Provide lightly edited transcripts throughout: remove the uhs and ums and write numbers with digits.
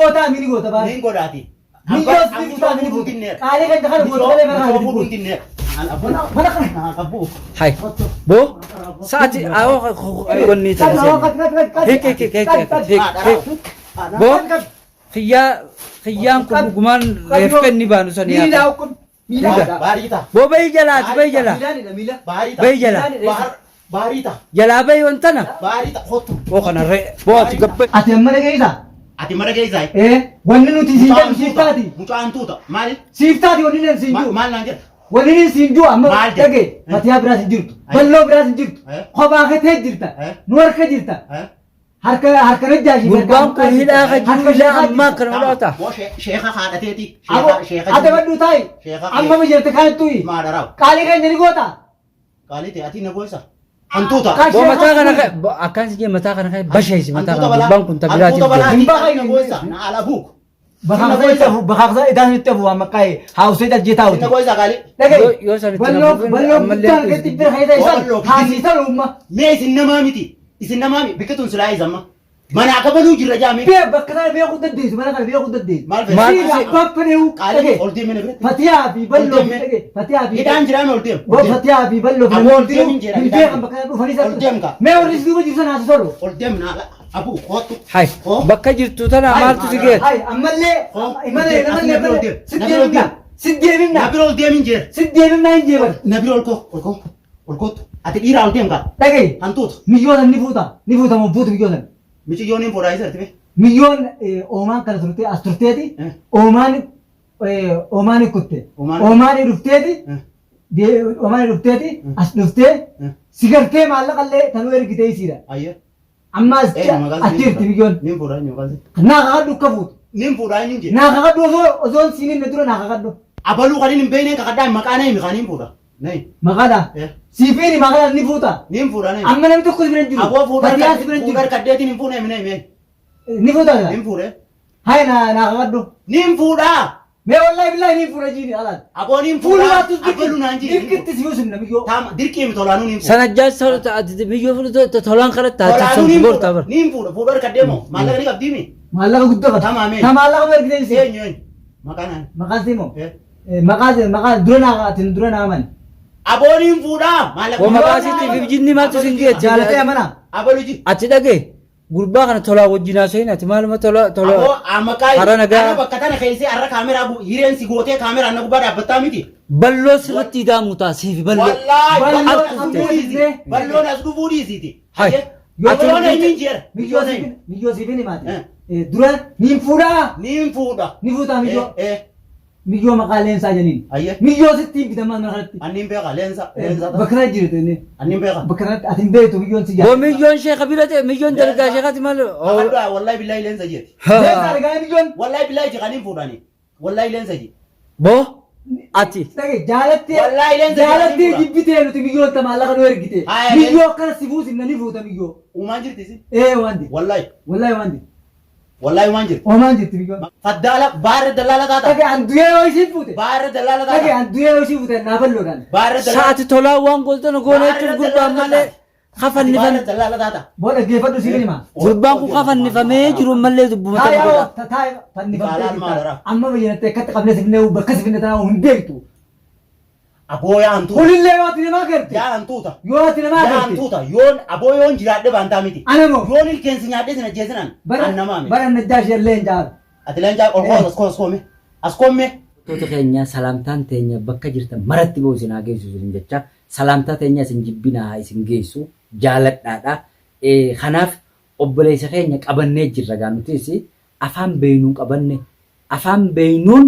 gootaa mini goota baala. Niin godhaati. Miyyoo si fuutaa mini fuuta. Qaalii kan kana goota malee mana kana fuudhuun fuuta. dinneera. Mana kana. Hay. Boo sa'ati awoo wanni tana seeni. Hiik hiik hiik hiik hiik hiik. Boo kiyyaa kiyyaan kun dhugumaan reeffa inni baanu sanii Miila haa. kun miila. Baariita. Boo bahi jalaati bahi jalaa. Miilaanidha miila. Baariita. Bahi jalaa. Baariita. Jalaa bahi wantana. Baariita kottu. Boo kana ree. Boo ati gabba. Ati amma dhageessaa? Ati mara geessaa. Ee wanni nuti siin jedhu siif taati. Mucaan tuuta. Maali? Siif taati wanni nuti siin jiru. Maal naan jedha? Wanni nuti siin jiru amma Maal jedha? dhagee Fatiyaa biraas hin jirtu. Balloo biraas hin jirtu. Kophaa keetee jirta. Nu harka jirta. Harka harka najjaashii. Gurbaan kun hidhaa ka jiru ilaa ammaa kana hodhaata. Boo sheeka haadhateeti. Abo Sheeka. adabadhu taa'i. Sheeka. Amma mijeerte kan tuyi. Maadharaaw. Qaalii keenya ni goota. Qaalii ati na goisa. Hantuuta. Boo mataa kana akkaan si jee mataa kana kee basheessi mataa kana gurbaan kun tabiraatiif Hantuuta deema. balaa. Ati na goisa. Na ala buuk. Bakkaaqsaa itti hafu bakkaaqsaa idaan itti hafu waan maqaa haawusee dhalchee taa'uti. Na goisa qaalii. Dhaga'i. Yoo san itti Balloo nafuufin balloo ammallee guddaan gadi bira keessa isaan Balloo haasiisan uumma. Mee isin namaa miti. Isin namaa miti. Biqiltuun silaa isamma. Mana akka baluu jirra jaame. Bee bakka kana beekuu dandeessu mana kana beekuu dandeessu. Maal Maal fedha? Siila abbaan fedheewu Qaalii dhaga'i. ol deemee na biratti. Fatiyaa fi balloo fi deemee. dhaga'i. Fatiyaa fi Hidhaan jiraame ol deem. Boo Fatiyaa fi balloo fi Aboo namni ol deemin hundinuu jira, hin hidhaan beekan bakka kana dhufanii Ol deem kaa. Mee warri si duuba jiru sana haasisolu. Ol deem na ala. Abuu kootu. Hay Koo. bakka jirtu tana maaltu si geesse? Hay ammallee Hoo. imalee namallee Na bira ol deem. si Na bira ol deemimna deem. si deemimna Na bira ol deemin jeera. si deemimna hin jeeban. Na bira ol koo. Ol koo. Ol kootu. Ati dhiiraa ol deem kaa. Dhaga'i. Hantuuta. Miyyoon ni fuuta ni fuuta moo fuutu miyyoon. Miciyyoon hin fuudhaa isa artime. Miyyoon oomaan kana turtee as turteeti Eh. oomaan oomaan kutte Oomaan- oomaan dhufteeti Eh. oomaan dhufteeti as dhuftee Eh. si gartee maallaqallee tanuu ergitee isiidha. Ayyee. Amma as Eenyu maqaan achi jirti miyyoon. Nin fuudhaa eenyu maqaan Naa kakadhu akka fuutu. Nin fuudhaa eenyu jee. Naa kakadhu osoo osoon siin himne dura naa kakadhu. Abaluu kan hin beekneen kakadhaa maqaa na himi kan hin fuudha. Nayi. Maqaadha. Eh. Siifiin maqaadha ni fuuta. Nin fuudha nayi. Amma namni tokko si bira hin jiru. Aboo fuudhaa Fatiyaan si bira hin fuudhaa jiru. kaddeetiin hin fuune himi na himi. Ni fuuta. Nin fuudhee. Hai naa naa kakadhu. Nin fuudhaa. Mee wallahi billahi ni fuudha jiini alaat. Aboo nin Fuulli fuudhaa. baattus Abaluu naan jee. dirqitti si fuusifna miyyoo. Taama dirqii mi tolaanuu nin fuudha. Sana jaarsa ati miyyoo fudhatu tolaan kadhatta ati Tolaanuu somti nin boorta fuudha. bara. Nin fuudha. Fuudhaa harka moo maallaqa ni qabdii mi? Maallaqa guddaa qaba. Tamaamee. Ta maallaqa ergitee si. Eenyu eenyu? Maqaa naan. Maqaan si moo? Eh. Maqaa maqaa dura naa atin dura naa mani. Aboo nin fuudhaa. Maallaqa. Boo maqaa siitiif ibjinni maaltu sin geesse? Jaalatee amanaa. Abaluu ji. Ati dhagee gurbaa kana tolaa wajjin haasa'in ati maaluma tola tola. Aboo maqaa Hara nagaa. Ana bakka tana keessee har'a kaameraa hireen si gootee kaameraan na gubbaa dhaabbattaa miti. Balloo sirriitti idaamu ta'a siifi balloo. Wallaahi Balloon balloon as as dhufuu dhufuu dhiisiti. dhiisiti. Balloon as dhufuu dhiisiti. Hai. Ati Ati himin jeera. Miyyoo siifin miyyoo siifin himaati. Eh. Dura niin fuudhaa. Niin fuudha. Ni fuutaa miyyoo. Eh. Miyyoo maqaa leensaa janiin. Ayyee. Miyyoo sitti hin bitamaa mana kanatti. Anniin beeka leensa. Leensa. Bakka kana jirtu inni. Anniin beeka. Bakka kanatti ati hin beektu miyyoon si Boo jaalata. miyyoon sheeka bira ta'e miyyoon dalgaa sheekati maal? Kakadhaa wallahi billahi leensa jeeti. Leensaa argaa miyyoon. Wallahi billahi ji kaniin fuudhani. Wallahi leensa ji. Boo ati Dhage jaalattee Wallaahi leensa jaalattee jedhanii jibbitee nuti miyyoon ta maallaqa nu ergite. Haa, Miyyoo akkana si fuusimna ni fuuta miyyoo. Uumaan jirti si. Ee waan jirti. Wallahi. Wallaahi waan jirti. Wallahi uumaan jirti. Oomaan jirti miyyoon. Faddaala baarra dallaala taata. Dhage an du'ee yoo isiin fuute. Baarra dallaala Dhage taata. an du'ee yoo isiin fuute naa balloodhaan. Baarra dallaala. sa'ati tolaa waan gooltana goona jechuun gurbaan malee kafannifame. Baarra dallaala taata. Boo dhaggeeffadhu siif hima. Gurbaan kun kafannifamee jiru mallee dubbuma Taa'ee tana godha. taa'ee fannifamtee Baalaan maal jirta. irraa? Amma bayyanattee akkatti qabnee sifnee bakka sifne tanaa hin beektu. Aboo yaa hantuuta. Kunillee yoo ati namaa garte. Yaa hantuuta. Yoo ati namaa Yaa garte. hantuuta. Yoon aboo yoon jiraadhe baantaa miti. Ana moo? Yoon ilkeensi nyaadhee sin ajjeesinaan. Bara An namaa miti. bara najjaa ishee illee hin caalu. Ati leencaa ol koos as koos as koome. As koome. Wantoota keenya salaamtaan teenya bakka jirtan maratti ba'u isin haa geessu isin jecha salaamtaa teenya isin jibbinaa haa isin geessu jaaladhaadha. Kanaaf obboleessa keenya qabannee jirra gaa nutis afaan beeynuun qabanne afaan beeynuun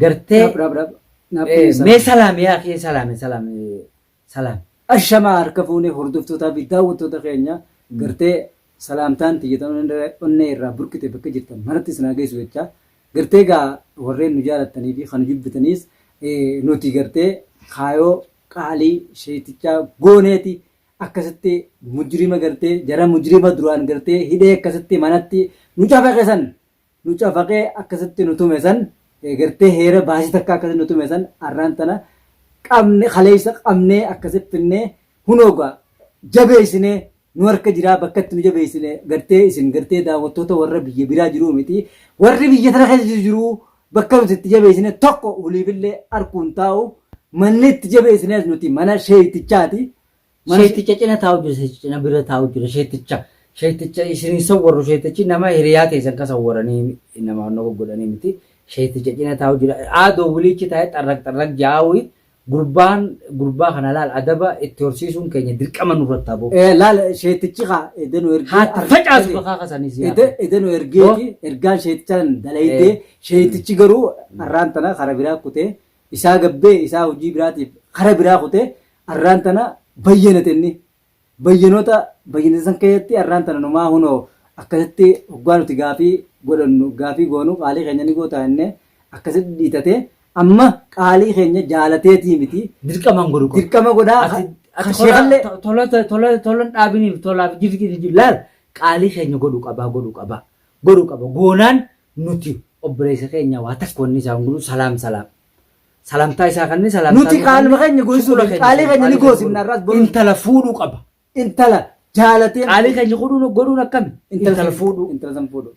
gartee Dhaab dhaab dhaab. Naaf dhiyeessaa. mee salaami yaa kee salaami salaami salaami. Ashamaa harka fuunee hordoftootaa fi daawwattoota keenya gartee salaamtaan tiyya onnee irraa burqite bakka jirtan maratti isin haa geessu jecha gartee gaa warreen nu jaalattanii fi kan nu jibbitaniis nuti gartee kaayoo qaalii sheeytichaa gooneeti akkasitti mujrima gartee jara mujrima duraan gartee hidhee akkasitti manatti nu cafaqe san nu cafaqee akkasitti nu tume san gartee heera baasii takka akkasitti nu tume san arraan tana qabne kaleessa qabnee akkasitti finnee hunoo gaa jabeessinee Nu harka jiraa bakka itti nu jabeessine gartee isin gartee daawwattoota warra biyya biraa jiruu miti. Warri biyya tana keessa jiru bakka nuti itti jabeessine tokko oliifillee arkuun taa'u manni itti jabeessines nuti mana sheeytichaati. Mana Sheeticha cina taa'u jira, sheeticha cina bira taa'u jira, sheeticha sheeticha isin sawwarru sheetichi nama hiriyaa teessan ka sawwaranii nama nama godhanii miti. Sheeticha cina taa'u jira. Aadoo wiliichi taa'ee xarraq xarraq jaa'awi gurbaan gurbaa kana laal adaba itti horsiisuun keenya dirqama nurratti haa ba'u. Laal sheetichi kaa edanu ergee Haati facaasu bakaa kasaniis Ede yaadu. edanu ergeeti ergaan sheetichaan dalaydee sheetichi garuu arraan tana kara biraa kutee isaa gabbee isaa hojii biraatiif kara biraa kutee arraan tana bayyanate inni bayyanoota bayyanate san keessatti arraan tana numaa hunoo akkasitti hoggaa nuti gaafii godhannu gaafii goonu qaalii keenya ni goota jennee akkasitti dhiitatee amma qaalii keenya jaalateetii miti Dirqamaan godhu qaba. Dirqama godhaa Ati ati sheekallee tola tola tola tolan dhaabiniif tolaaf jirti laal qaalii keenya godhu qabaa godhu qabaa godhu qaba goonaan nuti obboleessa keenya waa takka wanni isaan godhu salaam salaam salaamtaa isaa kanni salaamtaa Nuti qaaluma keenya goosisuu shuqula qaalii keenya ni qaalii goosifna har'as boru. Intala fuudhuu qaba. Intala jaalatee Qaalii keenya godhuun godhuun akkami? Intala fuudhuu. Intala san fuudhuu.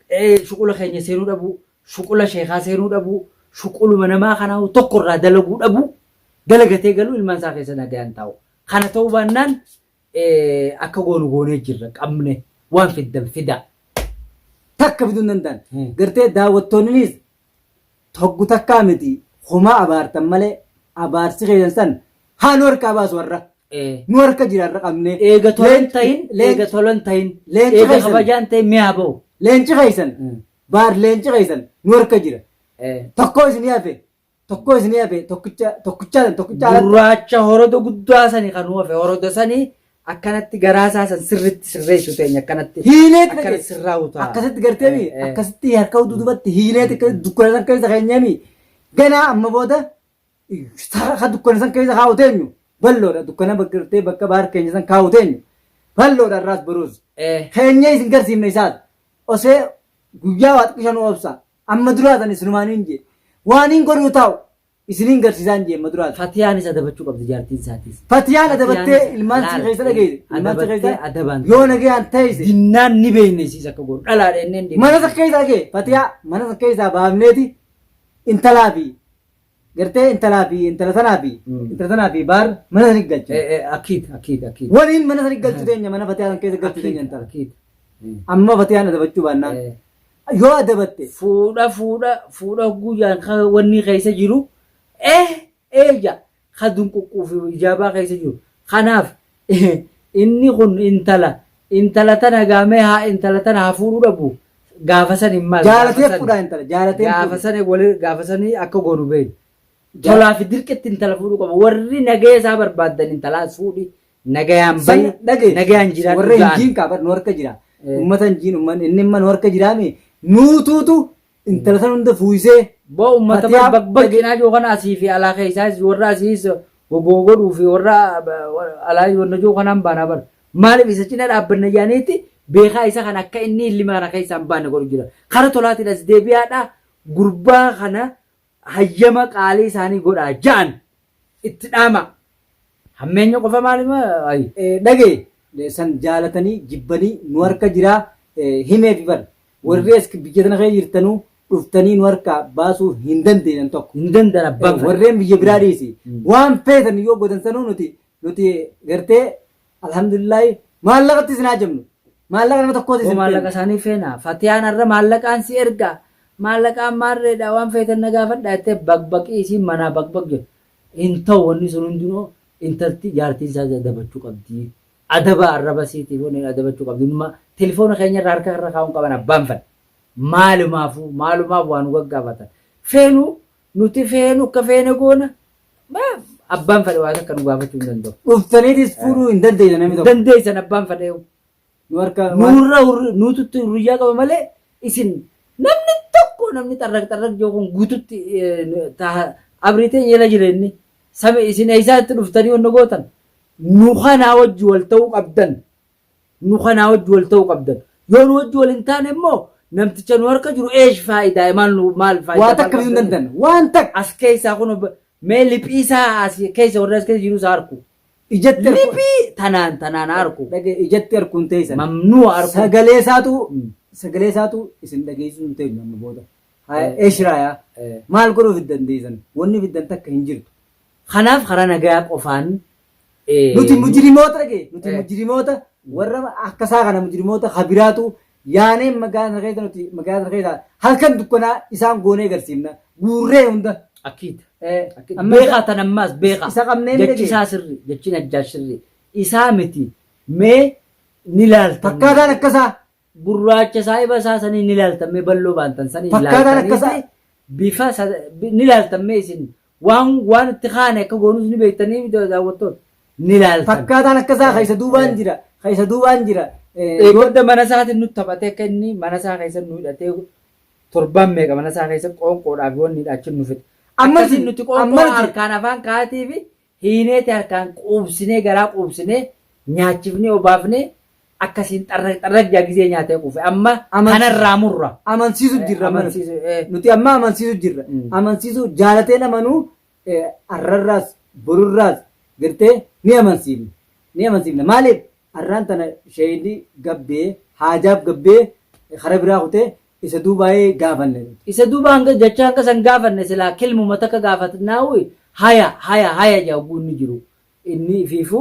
Shuqula keenya seenuu dhabuu, shuqula sheekaa seenuu dhabuu, shuquluma namaa kanaa tokko irraa dalaguu dhabuu, dalagatee galuu ilmaan isaa keessa nagayaan taa'u. Kana ta'uu baannaan akka goonu goonee jirra qabne waan fiddan fidaa. Takka fiduu hin danda'an. Gartee daawwattoonnis toggu takkaa miti homaa abaartan malee abaarsi keessan san haa nu harkaa baasu warra. Nu harka jira har'a qabnee. Eega tolan ta'in, eega tolan ta'in, Leenci eega keessan. kabajaan ta'in mi'a ba'u. Leenci keessan baar leenci keessan nu harka jira. Tokko isinii hafe tokko isinii hafe tokkicha tokkicha tokkicha alatti. Gurraacha horoda guddaa sani kan hafe horoda sani akkanatti garaa isaa san sirritti sirreessu teenya akkanatti. Hiileet Akkanatti sirraa'u ta'a. Akkasitti gartee akkasitti harka dudubatti hiileet akkasitti dukkana san keessa keenyami ganaa amma booda ka dukkana san keessa kaa'u teenyu balloodha dukkana gartee bakka baar keenya san kaa'u teenyu balloodha irraas boruus keenya isin garsiifne isaas osee guyyaa waa xiqqisha nu obsa amma duraa san isinumaaniin jee waan hin godhuu taa'u isiniin garsiisaan jee amma duraa. Fatiyaanis adabachuu qabdi jaartiin isaatis. Fatiyaan adabattee Fatiyaanis ilmaan si laal, keessa dhageesse. Ilmaan si adabattee keessa adabaan yoo nagayaan teesse. Dinnaan ni beekne siis akka godhu dhalaadha inni hin Mana san keessa dhagee Fatiyaa mana san keessaa baafneeti intalaa fi gartee intalaa fi intala sanaa fi intala sanaa fi baar mana sanii galchu. Akiid akiid akiid. Waliin mana sanii galchu teenya mana Fatiyaa san keessa galchu teenya intala. Akiid. Amma Fatiyaan adabachuu baannaan yoo adabatte. Fuudha fuudha fuudha guyyaan kan wanni keessa jiru eja ka dunquqquu fi ijaabaa keessa jiru. Kanaaf inni kun intala intala tana gaamee haa intala tana haa fuudhuu dhabu gaafa san hin maal. Jaalatee fuudhaa intala jaalatee Gaafa sani wali gaafa sani akka goonu beeku. Tolaa fi dirqitti intala fuudhuu qaba. Warri nagaya isaa barbaaddan intalaas fuudhi nagayaan San bahi dhagee nagayaan jiraadhu warra ga'an. hinjiin qaba nu harka jira. Uummata hinjiin uummanni inni imma nu harka jiraame nuutuutu intala san hunda fuusee. Boo uummata Fatiyaa baqqinaa jiru kana asii fi alaa keessaas warra asiis gogoo godhuu fi warra alaa wanna jiru kanaan baanaa bara. Maaliif isa cina dhaabbanna jaaniitti beekaa isa kana akka inni illima kana keessaa hin baane godhu jira. Kara tolaatiin as deebi'aadha gurbaa kana hayyama qaalii isaanii godhaa ja'an itti dhaama. Hammeenya qofa maaliif ayi. Dhagee san jaalatanii jibbanii nu harka jiraa himee fi bar warri as biyya tana keessa jirtanuu dhuftanii nu harkaa baasuu hin dandeenyan tokko. Hin danda'an abbaan fedhe. Warreen biyya biraa dhiisi. Waan feetan yoo godhan sanuu nuti nuti gartee alhamdulillahi maallaqatti isin haajamnu. Maallaqa nama tokkooti Boo isin maallaqa feenu. isaanii feena. Fatiyaan har'a maallaqaan si erga. Maallaqaan maarreedha waan feetan na gaafadha jettee baqbaqii isiin manaa baqbaq jedhu. Hin ta'u wanni sun hundinuu intalti jaartiin isaa adabachuu qabdi. Adaba arraba isiitiif wanni adabachuu qabdi. Numa telefoona keenya irraa harka irra kaa'uun qaban abbaan fedha. Maalumaafuu maalumaaf waa nu gaggaafatan. Feenu nuti feenu akka feene goona. Abbaan fedhe waa takka nu gaafachuu hin danda'u. Dhuftaniitis fuudhuu hin dandeessan namni tokko. Dandeessan abbaan fedhe. Nu harka Nurra nuututti hurriyyaa qaba malee isin namni tokko namni xarraq xarraq jiru kun guututti abriitee jala jira inni. Sami isin eessaatti dhuftanii wanna gootan nu kanaa wajji wal ta'uu qabdan. Nu kanaa wajji wal ta'uu qabdan. Yoo nu wajji wal hin taane immoo namticha nu harka jiru eesh faayidaa maal nu maal faayidaa Waa takka fiduu hin danda'an. Waan takka. As keessaa kun mee liphii isaa as keessa warra as keessa jiru isaa harku. Ijatti arku. Liphii tanaan tanaan arku. Dhagee ijatti arkuun teessan. Mamnuu arku. Sagalee isaatu sagalee isaatu isin dhageessisuu hin teenyu amma booda. Eshiraayaa maal godhuu fiddan deessan wanni fiddan takka hin jirtu. Kanaaf karaa nagayaa qofaan Nuti mujrimoota dhagee nuti mujrimoota warra akkasaa kana mujrimoota habiraatu yaanee magaalaa sana keessa nuti magaalaa sana keessa halkan dukkanaa isaan goonee agarsiifna guurree hunda. Akkiita. Amma Beekaa tan ammaas beekaa. Isa qabnee ni Jechi dhagee. isaa sirri jechi najjaa sirri isaa miti mee ni laaltan. Fakkaataan akkasaa Gurraacha saahiba isaa sanii ni laaltan mee balloo baantan sanii Fakkaataan laaltaniiti akkasaa. bifa ni laaltan mee isin waan waan itti kaane akka goonus ni beektanii miti daawwattoota ni laaltan. Fakkaataan akkasaa keessa duubaan jira keessa duubaan jira. Eeggadda mana isaatiin nutti taphatee akka inni mana isaa keessa nu hidhatee torbaan meeqa mana isaa keessa qoonqoodhaaf wanni hidhachuun nu fide. Amma Akkasiin nuti qoonqoo amma nuti- harkaan afaan kaatii fi hiineeti harkaan quubsinee garaa quubsinee nyaachifnee obaafnee akkasiin xarrag xarrag jaa gizee nyaatee quufe amma kanarraa murra. Amansiisu jirra amma nuti. Amansiisu. Nuti amma amansiisu jirra. Amansiisu jaalateen amanuu arrarraas borurraas gartee ni amansiifna. Ni amansiifna. Maaliif arraan tana sheeyni gabbee haajaaf gabbee kara biraa kutee isa duubaayee gaafanne. Isa duuba hanga jecha hanga san gaafanne silaa kilmuma takka gaafatnaawu haya haya haya jaa guunni jiru. Inni ifiifu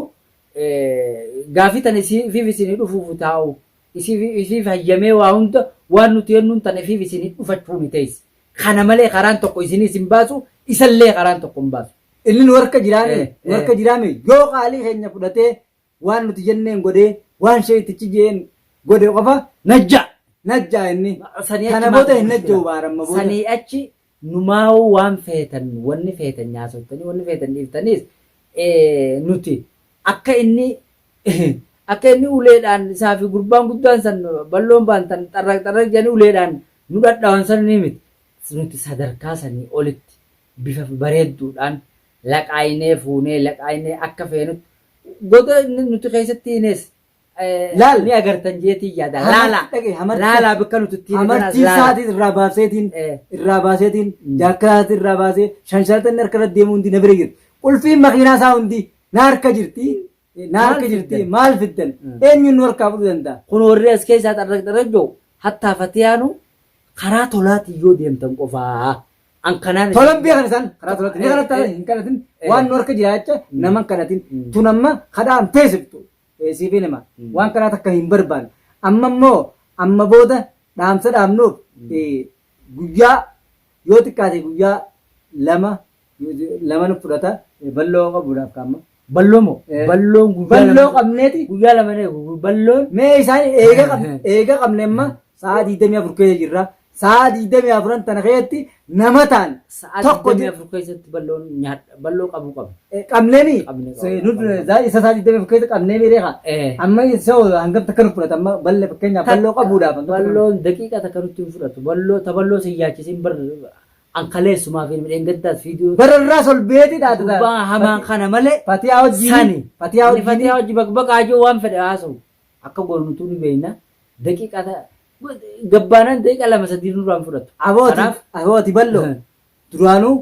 gaafii tan ifiif isinii dhufuuf taa'u isiif hayyamee waa hunda waan nuti jennuun tan ifiif isinii dhufachuu ni teessi. Kana malee karaan tokko isinii isin baasu isallee karaan tokko hin baasu. Inni nu harka jiraame nu harka jiraame yoo qaalii keenya fudhatee waan nuti jenneen godhee waan sheeytichi jeen godhe qofa Najja. najjaa inni. Sanii achi Kana maal booda hin mushkila? najja'u baaramma booda. Sanii achi numaa'uu waan feetan wanni feetan nyaasoftanii wanni feetan dhiiftaniis nuti akka inni akka inni uleedhaan isaa fi gurbaan guddaan san balloon baantan xarraq xarraq jedhanii uleedhaan nu dhadhaawan san ni miti. Nuti sadarkaa sanii olitti bifa bareedduudhaan laqaayinee fuunee laqaayinee akka feenutti goda inni nuti keessatti hiines Laal. ni agartan jeetii yaada. Laala. Dhaqee hamartii Laalaa bakka nuti ittiin hamartii isaatii irraa baaseetiin irraa baaseetiin jaakkaa isaatii irraa baasee shanshalata inni harka irra deemu hundi na bira jirti. Qulfiin makiinaa isaa hundi na harka jirti. Na harka Maal jirti. fiddan? Maal fiddan? Eenyuun nu harkaa fudhuu danda'a? Kun warri as keessaa xarraq xarraq jiru hattaa fatiyaanu karaa tolaatiin yoo deemtan qofaa. An kanaan Tolan beekan isaan karaa tolaatiin. Ni kadhatan hin kadhatin waan nu harka jira jecha nama hin kadhatin. Tun amma kadhaan teessiftu. Siif hima. Waan karaa takka hin barbaanne. Amma immoo amma booda dhaamsa dhaamnuuf guyyaa yoo xiqqaate guyyaa lama lama nu fudhata balloo qabuudhaaf kaamma. Balloo moo? Balloon guyyaa Balloo lama qabneeti guyyaa lama ne balloon mee isaan eega eega qabne amma sa'a 24 keessa jirra. Sa'a 24 tana keessatti nama ta'an sa'a tokko 24 keessatti balloon nyaadha balloo qabuu qaba. Qabneemi Qabne, qabne, isa sa'a 24 keessa qabneemi reeqa. Amma isa hangam takka nu fudhata amma ballee fakkeenyaaf balloo qabuudhaaf hangam takka nu Balloon daqiiqa takka nutti hin fudhatu. Balloo ta balloo sin yaachisin bar an kaleessumaa fi midheen gaddaas fiidiyoo Bararraas ol beeti dhaata. Gurbaa hamaan kana malee Fatiyaa wajjin. sani. Fatiyaa Inni wajjin. Fatiyaa wajji baqbaqaa jiru waan fedhe haasa'u. Akka goonu ni beekna. Daqiiqa gabbaanan daqiiqa 2 3 nurraan fudhatu. Abooti Kanaaf abooti balloo duraanuu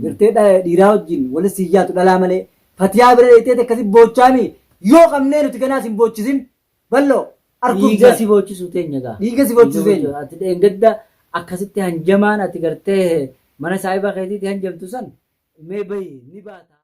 gartee dhiiraa wajjin walitti si yaatu dhalaa malee fatiyaa bira dheettee akkasi boochaami yoo qabnee nuti ganaas hin boochisin balloo arguuf Dhiiga jira. si boochisuu teenya gaa. Dhiiga si boochisuu teenya. Ati dheengadda akkasitti hanjamaan ati gartee mana saahiba keetiitti hanjamtu san mee bahi ni baata.